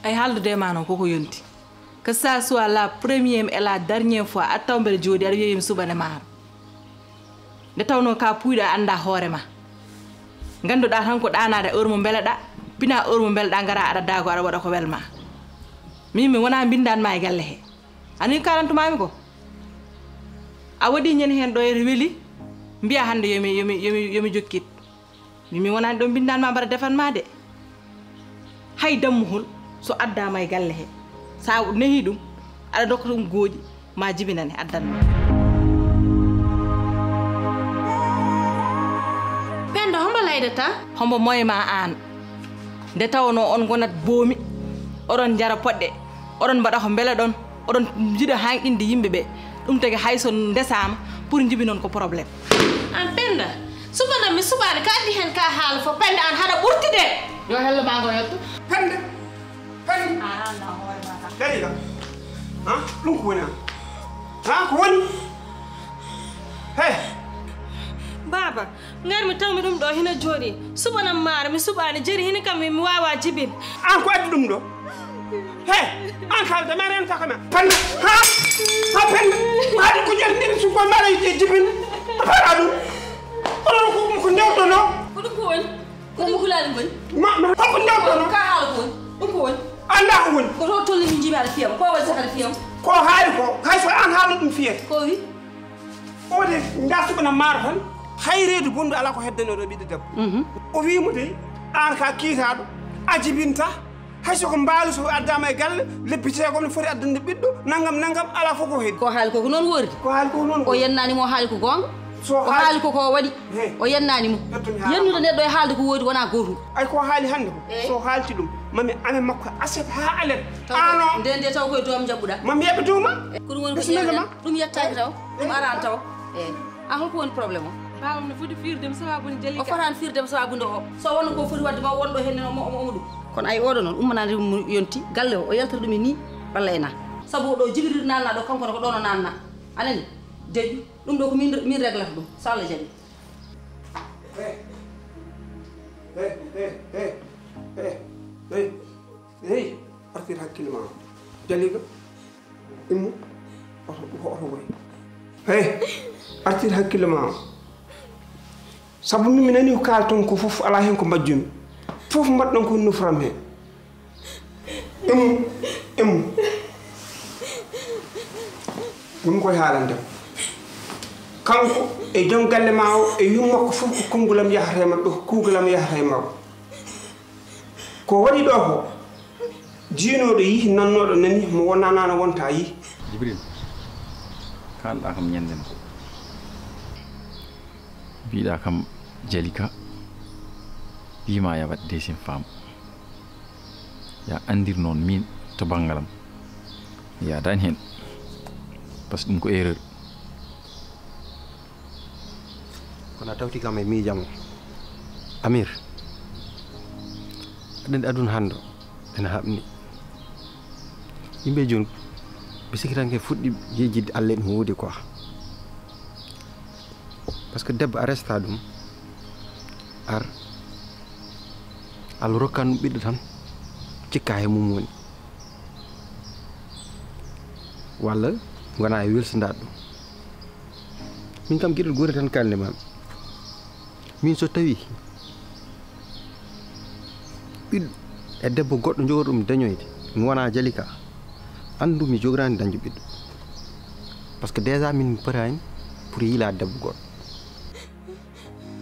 Ay haaldude ma noon koko yonti. Que ça soit la première et la dernière fois, a taw mbeɗa jooɗi aɗa wiya yo mi suɓane maaro. Nde tawnoo ka puuyɗo a anndaa hoore ma. Ngannduɗaa tan ko ɗaanaade heure mo mbeleɗaa, pinaa heure mo mbeleɗaa, ngaraa aɗa daago aɗa waɗa ko welmaa. Min mi wonaa mbinndaan ma e galle he. Ani kalantumaami ko. A waɗii ñande heen ɗo e weli, mbiyaa hannde yo mi, yo mi, yo mi, yo mi jokkit. Min mi wonaani ɗo mbinndaan ma mbaɗa defan ma de. Hay dammuhol so addaama e galle he, so a nehii ɗum, aɗa dokka ɗum gooƴi, ma jibinane addan ma. Penda, hombo laydata? Hombo moye ma aan? Nde tawnoo on ngonat boomi, oɗon njara poɗɗe, oɗon mbaɗa ko mbeleɗon, oɗon njiɗa hanqinde yimɓe ɓe. Ɗum tagi hay so ndesaama, pour njibinon ko problème. An Penda, suɓanam mi suɓaani, ko addi heen ka haala fof. Penda, an haɗa ɓurti de. Yo hello ma ngo yetto. Penda, Penda. A haalna hoore ma tan. Dalila. Ha? Ɗum ko woni an? Ha, ko woni? He. Baaba, ngar mi taw mi ɗum ɗo hina jooɗi. Suɓanam maaro, mi suɓaani, jeri hina kam mi, mi waawa jibin. An ko addi ɗum ɗo? He, an kaalda ma renta kam. Penda, ha? Ha, Penda? Ha, ɗum ko jeri ndin suko mara e jibin. Para ɗum. Oɗon ko, ko ndewtono? Ko ɗum ko woni? Ko ɗum gulaali ngoni? Ma, ma, ko ko ndewtono? Ka haala ko woni? Ɗum ko woni? Annda ko woni? Ko to tolni min jiiɓi aɗa fiyam. Ko woni saka aɗa fiyam? Ko haali ko, hay so an haala ɗum fiyata. Ko wi? O de, nda suɓana maaro tan, hay reedu bondu alaa ko heddano ɗo ɓiɗɗo debbo. Mhm. O wi mo de, an ka kiitaaɗo, a jibinta, hay so ko mbaalu so addaama e galle, lebbi jeegom ne foti addande ɓiɗɗo, nangam, nangam, alaa fof ko hen. Ko haali ko ko noon woori? Ko haali ko noon woori. O yennaani mo haali ko goonga. So o haali ko ko waɗi. He. O yennaani mo. Ƴettu mi haala. Yennude neɗɗo e haalde ko woodi wonaa gootum. Ay ko haali hannde ko. Eh. So haalti ɗum, mami amen makko aset haa alet. Taw ko ano. Nde, nde taw koye doom jaɓɓuɗa. Mami yeɓe dooma. Eh, ko ɗum woni ko ƴeewɗen. Bisimilla ma. Ɗum yettaaki taw. Ɗum araani taw. Eh. A holko woni problème o? Baawam no foti firdem sababu nde Jalika. O fotaani firdem sababu nde o. So wonno ko foti waɗde ma wonɗo heen omo, omo, omo ɗum. Kono ay oɗo noon ummanaade ɗum yonti galle o, o yaltata ɗum e ni walla e na. Sabu o ɗo jibiriri nanna ɗo kanko ne ko ɗo no nanna. Anani? Deƴƴu. Ɗum ɗo ko min, min reglata ɗum. So Allah jaɓi. Hey. Hey, hey, hey. Hey. Hey. Hey. Artir hakkille ma. Jalika. Immo. Oto, oto, oto woy. Hey. Artir hakkille ma. Sabu min mi nani ko kaalton ko fof alaa heen ko mbajjumi. Fof mbaɗɗon ko nufram heen. Immo, immo. Ɗum koye haalande. Kanko e joom galle ma o e yummakko fof ko konngulam yahata e maɓɓe, ko kuugalam yahata e maɓɓe. Ko waɗi ɗo ko, jiinooɗo yiyi, nannooɗo nani, mo wonaa nana wonta yiyi. Jibril, kaalɗaa kam ñannden ko. Mbiɗaa kam Jalika, wii ma ya waɗ deuxième femme. Ya anndir noon miin to banngalam. Ya dañ heen. Parce que ɗum ko erreur. Kono a tawti kam e miijam o. Amir, aɗa anndi aduna hannde o ene haɓni. Yimɓe jooni, ɓe sikki tan ke fuɗɗi yejjidde Allah e ɗum woodi quoi. Parce que debbo a resta ɗum, ar, Allah rokkan ɗum ɓiɗɗo tan, cikka he mum woni. Walla Wona e welsindaade ɗum. Min kam geɗel gootel tan kaalnde maami. Min so tawi ɓiɗɗo e debbo goɗɗo jogori ɗum dañoyde, mi wona Jalika, anndu mi jogoraani dañde ɓiɗɗo. Parce que déjà min mi potaani pour yiilaade debbo goɗɗo.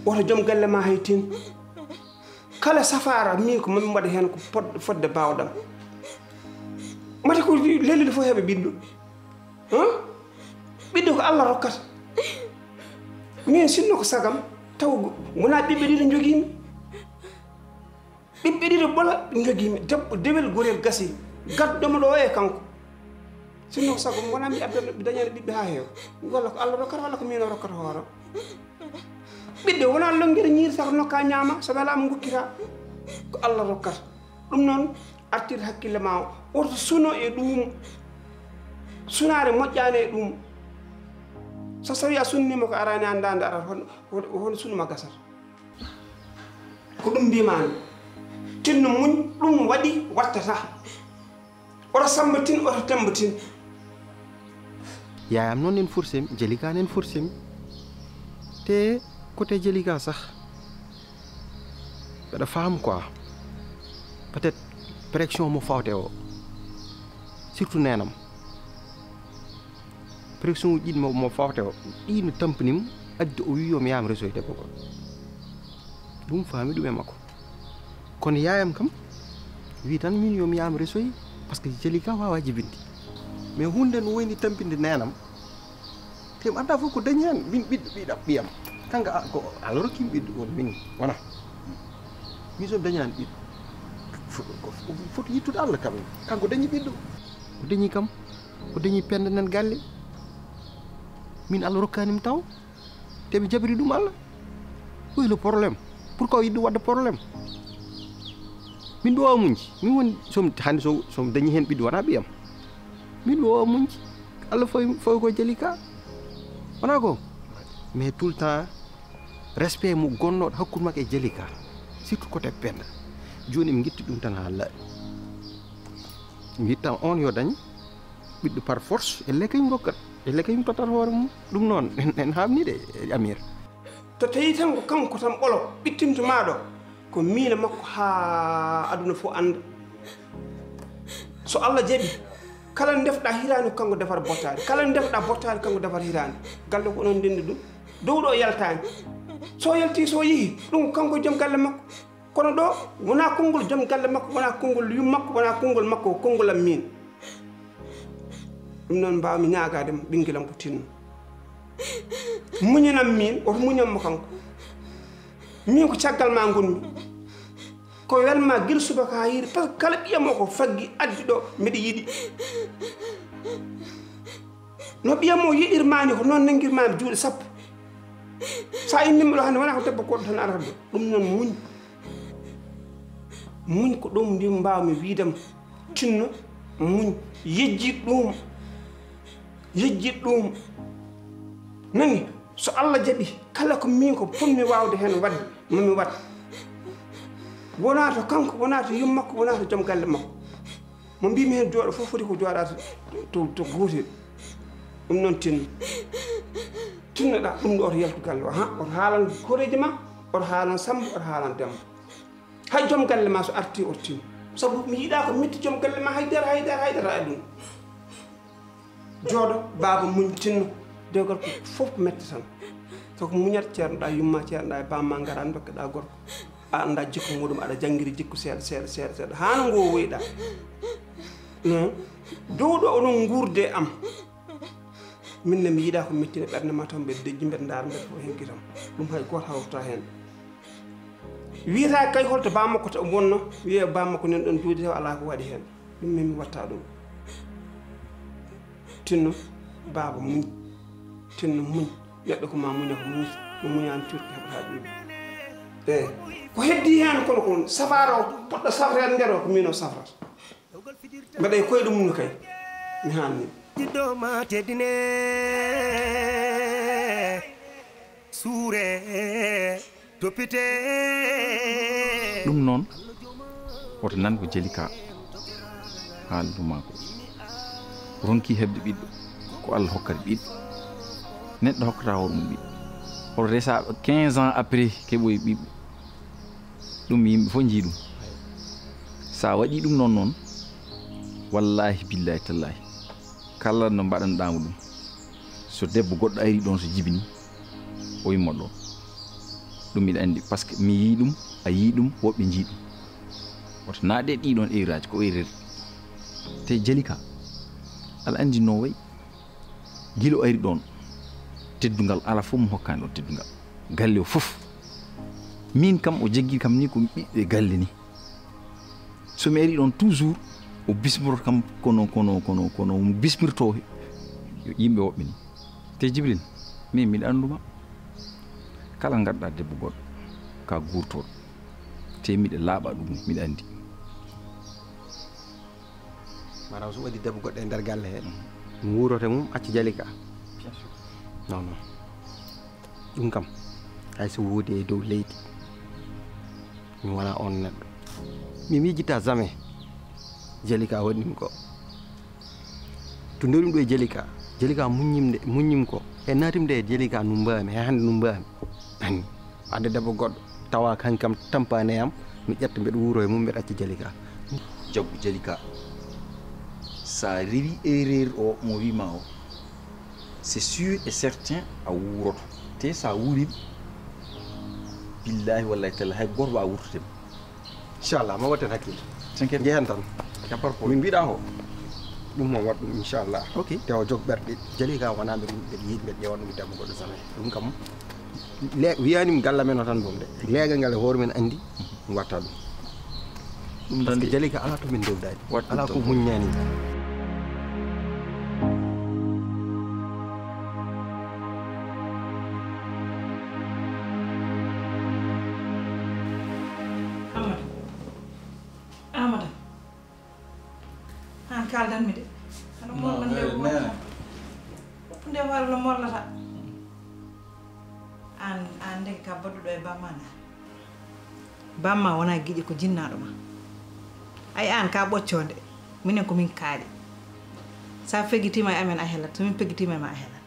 Woto joom galle ma hay tin. Kala safaara min ko mami waɗa heen ko pod-, fodde baawɗam. Mata ko lellude fof heɓa ɓiɗɗo. Hã? Ɓiɗɗo ko Allah rokkata. Min sinno ko sagam, taw wona ɓiɓɓe ɗiɗo njogiimi. Ɓiɓɓe ɗiɗo ɓola njogiimi. Debbo, dewel, gorel gasi. Gaddomo ɗo e kanko. Sinno ko sago, wona mi addan, mi dañani ɓiɓɓe haa heewa. Walla ko Allah rokkata, walla ko min o rokkata hoore. Ɓiɗɗo wona longere ñiiri, saka nokka ñaama, so welaama ngokkita. Ko Allah rokkata. Ɗum noon, artir hakkille ma o. Woto suno e ɗum. Sunaare moƴƴaani e ɗum. So tawi a sunnima ko arani anndaande arata, hon, hon, hon sunu ma gasata. Ko ɗum mbimami. Tinno muñ, ɗum waɗi wattata. Oto Samba tin, oto Demba tin. Yaayam noon nen forcé mi, Jalika nen forcé mi. Te côté Jalika sax, mbeɗa faam quoi. Peut-être pression mo fawte o. Surtout neenam. Pression uji ɗiɗi mo, mo fawte o. Ɗi no tampini mo, addi o wi yo mi yaam resoy debbo goɗɗo. Ɗum faami ɗum e makko. Kono yaayam kam wi tan min yo mi yaam resoy, parce que Jalika wawa jibinde. Mais hunde no woni tampinde neenam. Te mi annda fof ko dañi hen, min ɓiɗɗo ɓiɗam ɓiyam. Kanko a-, ko Allah rokki mi ɓiɗɗo on min wona. Min so mi dañani ɓiɗɗo. Fo-, ko fo-, foti yittude Allah kam. Kanko dañi ɓiɗɗo. O dañi kam. O dañi penda nan galle. Min Allah rokkani mi taw. Te mi jabiri ɗum Allah. Où est le problème? Pourquoi yiɗi ɗum waɗde problème? Min ɗo wawa muñde. Min woni, so mi, hannde so, so mi dañi heen ɓiɗɗo wona ɓiyam. Min ɗo wawa muñde. Allah fawi, fawi ko Jalika. Wona ko? Mais tout le temps, respect mo gonnoɗo hakkude makko e Jalika. Surtout côté penda. Joni mi gitti ɗum tan ha laaɓi. Mi witta on yo dañ ɓiɗɗo par force, elle kañum rokkat, elle kañum tottat hoore mum. Ɗum noon, en, en haamni de, Amir. To tawi tan ko kanko tan ɓolo ɓittinto ma ɗo, ko miila makko haa aduna fof annda. So Allah jaɓi, kala ndefɗa hiraande ko kanko defata bottaari, kala ndefɗa bottaari kanko defata hiraande. Galle ko onon ndenndi ɗum. Dow ɗo yaltaani. So yalti, so yehi, ɗum ko kanko joom galle makko. Kono ɗo wona konngol joom galle makko, wona konngol yum makko, wona konngol makko, ko konngol am min. Ɗum noon mbawmi ñaagaade mo, ɓinngel am ko Tinno. Muñanam min, oto muñan mo kanko. Min ko caggal ma ngonmi. Ko welma gila subaka haa hiiri, par ce que kala ɓiyam o ko faggi addi ɗo, mbiɗa yiɗi. No ɓiyam o yiɗirma ni, ko noon nanngirmami juuɗe sappo. Sa innima ɗo hannde, wona ko debbo goɗɗo tan arata ɗo. Ɗum noon muñ. Muñ ko ɗum ndi mbawmi wiidam. Tinno, muñ. Yejjit ɗum. Yejjit ɗum. Nani, so Allah jaɓi, kala ko min ko ponmi wawde heen waɗde, mami waɗ. Wona to kanko, wona to yum makko, wona to joom galle makko. Mo mbimi heen jooɗo fof foti ko jooɗaade to, to, to gootel. Ɗum noon Tinno. Tinnoɗa ɗum ɗo oto yaltu galle o. Ha, oto haalan horeeji ma, oto haalan Samba, oto haalan Demba. Hay joom galle ma so arti oto tinno. Sabu mi yiɗa ko metti joom galle ma haydara, haydara, haydara e ɗum. Jooɗo, baaba muñ, tinno. Dewgal ko fof ko metti tan. So ko muñat, ceernoɗa yumma, ceernoɗa e bamma, ngara ndokkeɗa gorko. A annda jikku muɗum, aɗa janngiri jikku seeɗa, seeɗa, seeɗa, seeɗa. Haa no ngowoyɗa. Hmm? Dow ɗo onon nguurde e am. Min ne mi yiɗa ko mettini ɓernde ma tan, mbeɗa dejji, mbeɗa ndaara, mbeɗa fof hen kitam. Ɗum hay gooto hawrata hen. Wiyata kay holto bammakko ta wonno, wiye bammakko nen ɗon duuɗi taw alaa ko waɗi hen. Ɗum min mi watta ɗum. Tinno, baaba muñ. Tinno muñ. Neɗɗo ko ma muña ko muñi. Mo muñani cuuɗi heɓata ƴuuɗi. Eyi. Ko heddi hen kono kon safara o poɗɗo safreede nder o ko min o safrata. Mbeɗa e koyɗe mum kay. Mi hanni. Jiɗɗo ma teddine. Suure. Toppite. Ɗum noon, woto nan ko Jalika haaldu maako. Ronki heɓde ɓiɗɗo. Ko Allah hokkata ɓiɗɗo. Neɗɗo hokkata hoore mum ɓiɗɗo. Hoto resaaɗo quinze ans après keɓoyi ɓiɓɓe. Ɗum yimɓe fof njii ɗum. So a waɗii ɗum noon noon, wallaahi billaahi tallaahi, kala no mbaɗanɗaamo ɗum, so debbo goɗɗo ari ɗoon so jibini, o yummat ɗoon. Ɗum miɗa anndi, par ce que mi yii ɗum, a yii ɗum, woɓɓe njii ɗum. Woto naaɗe ɗii ɗoon erreur aji, ko erreur. Te Jalika, aɗa anndi no wayi, gila o ari ɗoon, teddungal alaa fof mo hokkaani ɗoon teddungal. Galle o fof. Miin kam o jaggi kam ni ko ɓiɓɓe galle ni. So mi ari ɗoon toujours, o bismorto kam kono, kono, kono, kono bismirto yimɓe woɓɓe ni. Te Jibril, min miɗa annduma. Kala ngadɗa debbo goɗɗo, ka guurtoɗo. Te miɗa laaɓa ɗum ni, miɗa anndi. Maanaam so waɗi debbo goɗɗo e nder galle he, mi wuuroto e mum, acca Jalika. Non, non. Ɗum kam, hay so woodi e dow leydi, mi wona on neɗɗo. Mi miijita jamais Jalika waɗi ɗum ko. To ndewrim ɗo e Jalika, Jalika muññim nde, muññim ko. E naatim nde e Jalika no mbaami, hay hannde no mbaami. Anni, wadde debbo goɗɗo, tawa kankam tampaani e am, mi ƴetta mbeɗa wuuro e mum, mbeɗa acca Jalika. Jaggu Jalika, sa rewi erreur o mo wima o, c'est sûr et certain a wuuroto. Te sa wuurima, billahi wallahi taala hay goto wawa wurtude ma. Inchallah, ma watten hakkille. T'inquiète. Jehen tan. Y a pas de problème. Min mbiɗa ho. Ɗum mo waɗ ɗum inchallah. Ok. Te o jog ɓerɗe. Jalika wona mbeɗa mbeɗa yiɗi mbeɗa ƴewan ɗum debbo goɗɗo jamais. Ɗum kam le wiyanimi galle men o tan ɗum de. Leegal ngal e hoore men andi. Ɗum watta ɗum. Ɗum tan de. Jalika ala to min dewdani. Waɗ ɗum ala ko tan. Muññani. Amadou. Amadou. An kaldan mi de. Ano morla nde wota. Nde walla mollata. An an ndeke ka badduɗo e bamma na. Bamma wona giƴi ko jinnaɗo ma. Ay an ka ɓocconde. Minen ko min kaaɗi. Sa feggitima e amen a helat. So min peggitima e ma a helat.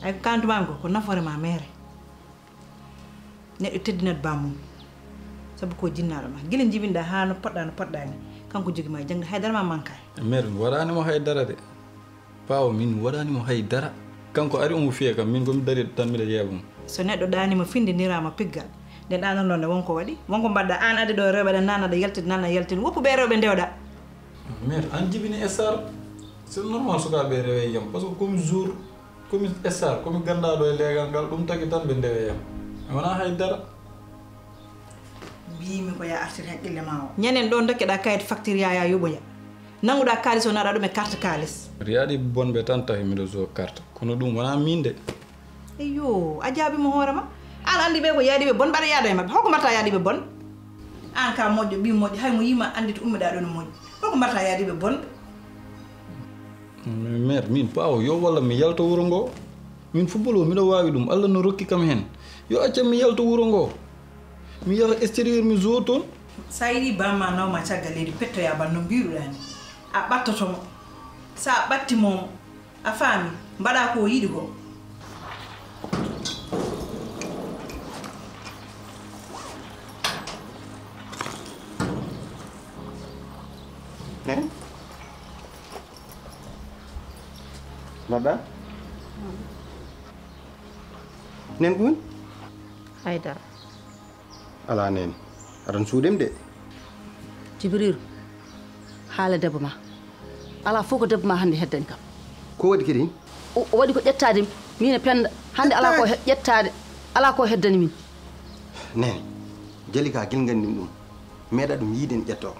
Ay ko kantumami ko ko nafoore ma mere. Neɗɗo teddinat bamum. Sabu ko jinnaɗo ma. Gila jibinɗa ha no poɗɗa no poɗɗani. Kanko jogi ma jangde haydara ma manka. Mere mi waɗani mo haydara de. Pawo min mi waɗani mo haydara. Kanko ari omo fiya kam min komi dari tan mbiɗa yeeɓa mo. So neɗɗo ɗanima finde nirama piggal. Nde ɗananɗo nde wonko waɗi. Wonko mbaɗɗa an ade ɗo rewɓe ɗa nana ɗa yaltid nana yaltin woppu ɓe rewɓe ndewɗa. Mere an jibini e sar. C'est normal sukaɓe rewe yam parce que comme jour. Komi estar komi ganndaɗo e leegal ngal ɗum tagi tan ɓe ndewe yam mi wona hay dara. Mbiymi ko ya artir haqqille ma o. Ñanden ɗo dokkeɗa kayit facture yaya yoɓoya. Nanguɗa kalis o naɗa ɗum e carte kalis. Yaɗi bonɓe tan tawi miɗo zo carte kono ɗum wona min de. Eyo a jaabima hoorema. An andi ɓe ko yaadiɓe bon mbaɗa yaada e mabɓe holko mbatta yaadiɓe bon. An ka moƴƴo ɓi moƴƴo hay mo yima andi to ummiɗa ɗo no moƴƴi holko mbatta yaadiɓe bonɓe. Mère min paawo yo walla mi yalta wuro ngo. Min football o miɗo waawi ɗum Allah no rokki kam heen. Yo accam mi yalta wuro ngo. Mi yaha extérieur mi zo toon. Sa yiɗi bamma nawma caggal leydi pettoya bal no mbiruɗa ni. A ɓattoto mo. Sa ɓatti mo a faami mbaɗa ko o yiɗi ko. Mbaɗɗa? Nen ko woni? Haydara. Alaa nen. Aɗan suuɗem de. Jibriiru, haala debbo ma. Alaa fof ko debbo ma hannde heddani kam. Ko waɗi kadi? O waɗi ko ƴettaade min e Pennda. Hannde alaa ko ƴettaade, alaa ko heddani min. Nen, Jalika gila nganndin ɗum. Meeɗa ɗum yiide ne ƴettoo.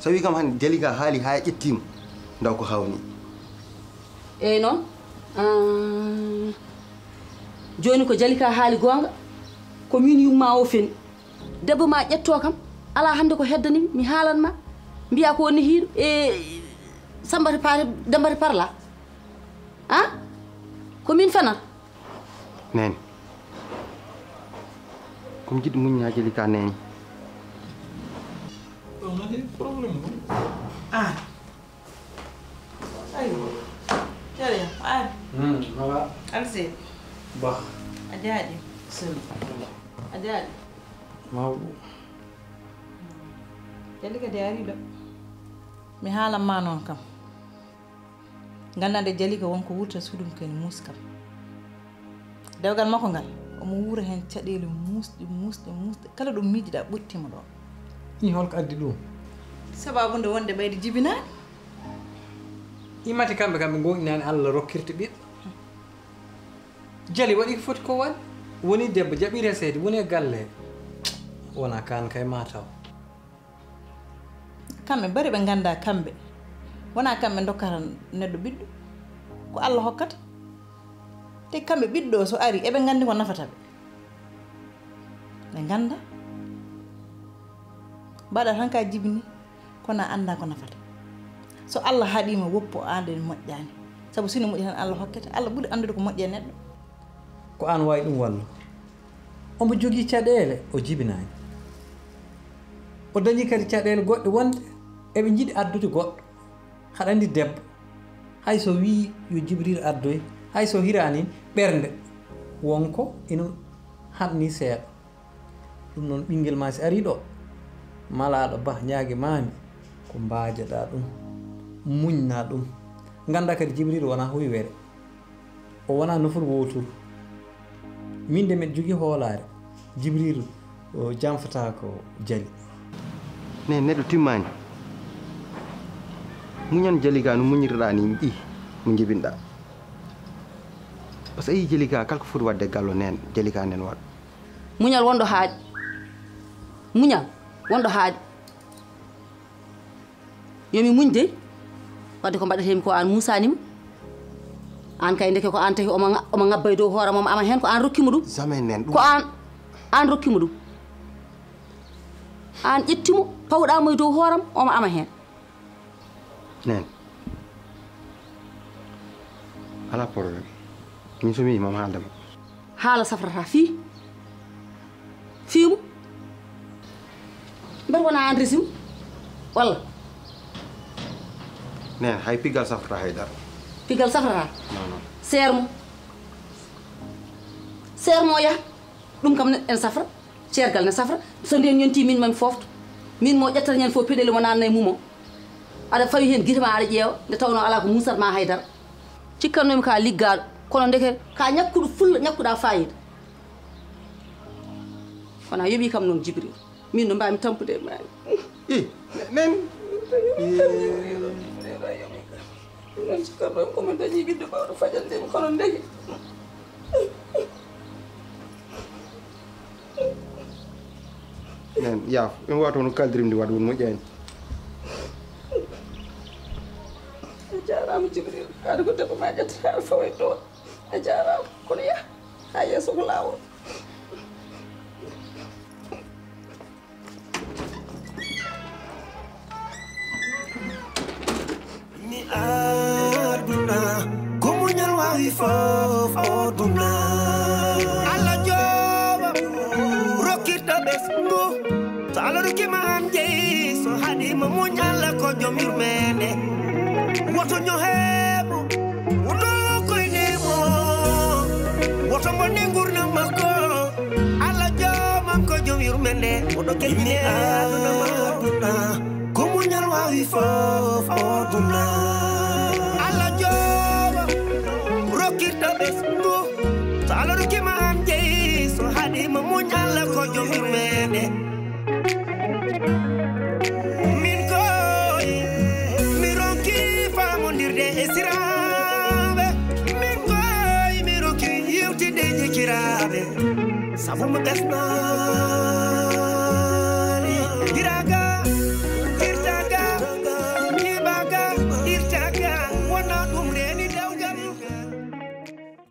So wii kam hannde Jalika haali haa ƴettiima. Ndaw ko hawni. Eey noon. Jooni ko Jalika haali goonga. Ko miin yumma o feni. Debbo ma ƴettoo kam. Alaa hannde ko heddani mi. Mi haalan ma. Mbiya ko nehiiɗo e Sambata Paate Dembata Parla. A? Ko miin fenata. Neene. Ko mi jiɗɗo muññaade Jalika neene. Ɗum woni problème o. A. Aywa. Jaaƴi. Sel. A jaaƴi. Mawɗum. Jali kadi ari ɗo. Mi haalan ma noon kam. Nganndaa nde Jali ko won ko wurta suudu mum ko ene muusi kam. Dewgal makko ngal, omo wuura heen caɗeele muusɗe, muusɗe, muusɗe. Kala ɗo miijiɗaa ɓotti mo ɗo. Ii, holko addi ɗum? Sababu nde wonde ɓayde jibinaani. Imati kamɓe kam ɓe gooƴinaani Allah rokkirta ɓiɗɗo. Jali waɗi ko foti ko waɗ. Woni debbo jaɓi reseede, woni e galle. Wona kaan kay ma taw. Kamɓe bari ɓe nganndaa kamɓe. Wona kamɓe ndokkata neɗɗo ɓiɗɗo. Ko Allah hokkata. Te kamɓe ɓiɗɗo so ari, eɓe nganndi ko nafata ɓe. Ɓe nganndaa. Mbaɗa tan ka jibini, kono a anndaa ko nafata. So Allah haɗiima woppu, aan ɗen moƴƴaani. Sabu sino moƴƴi tan Allah hokkete. Allah ɓuri anndude ko moƴƴi e neɗɗo. Ko aan waawi ɗum wallu. Omo jogii caɗeele, o jibinaani. O dañii kadi caɗeele goɗɗe wonde eɓe njiɗi addude goɗɗo. Haɗa anndi debbo, hay so wii yo Jibril addoy, hay so hiraani ɓernde, wonko ina haɗni seeɗa. Ɗum noon ɓinngel ma si arii ɗo, malaaɗo bah ñaagi maami, ko mbaajaɗaa ɗum, muñna ɗum. Nganndaa kadi Jibril wonaa hoywere. O wonaa nofuru wooturu. Min de mbeɗa jogii hoolaare. Jibriilu, o, janfataa ko Jali. Ne neɗɗo timmaani. Muñan Jali gaa no muñirɗaa ni ɗi mo njibinɗaa. Par ce que a yii Jali gaa kala ko foti waɗde e gallo neen, Jali gaa neen waɗa. Muñal wonɗo haaɗi. Muñal wonɗo haaɗi. Yo mi muñ dey. Wadde ko mbaɗetee mi ko aan muusaani mo. Aan kay ndeke ko aan tawi omo ŋa-, omo ŋabba e dow hoore mum, ama heen ko aan rokki mo ɗum. Jamais neen ɗum. Ko aan, aan rokki mo ɗum. Aan ƴetti mo, pawɗaa mo e dow hooram, omo ama heen. Neen. Alaa problème. Min so mi yii mom haalde ma. Haala safrata fii. Fii mum. Mbeɗa wona aan resi mo. Walla? Neen, hay piggal safrata hay dara. Piggal safrata? Non, non. Seer mo. Seer mo yaha. Ɗum kam ne, en safra. Ceergal ne safra. So ndeen yontii min mami foofto. Min mo ƴettata ñande fof peɗeli mo naatna e mum o. Aɗa fawi heen gite ma aɗa ƴeewa. Nde tawnoo alaa ko muusat ma hay dara. Cikkannoomi ka liggaaɗo. Kono ndeke ka ñakkuɗo fulla, ñakkuɗaa faayiida. Kono a yoɓii kam noon Jibril. Min no mbaami tampude e maani. I, nen. Noon cikkanno ko mi dañi ɓiɗɗo mawɗo fajande mi kono ndeke. Nen, yaaf, en wato no kaldirim ndi waɗa won moƴƴani. A jaaraama Jibril, haade ko debbo ma ƴettata aɗa fawa e ɗo. A jaaraama, kono yaha haa yeeso ko laawol. Ni aduna, ko muñal wawi fof o duna. Allah jooma, rokkirta ɓesngu. So Allah rokkima an jeyi, so haɗima muñ Allah ko joom yurmende. Woto ñoheemo, woto koynemo, woto bonne gurdam makko. Allah joomam ko joom yurmende, oɗo kelmi e aduna ma. Ko muñal wawi fof o duna. Allah jooma, rokkirta ɓesngu. So Allah rokkima an jeyi, so haɗima muñ Allah ko joom yurmende. Min koy, mi ronki famondirde e siraaɓe. Min koy, mi ronki yewtide e jikiraaɓe. Sabu mo ɓesno.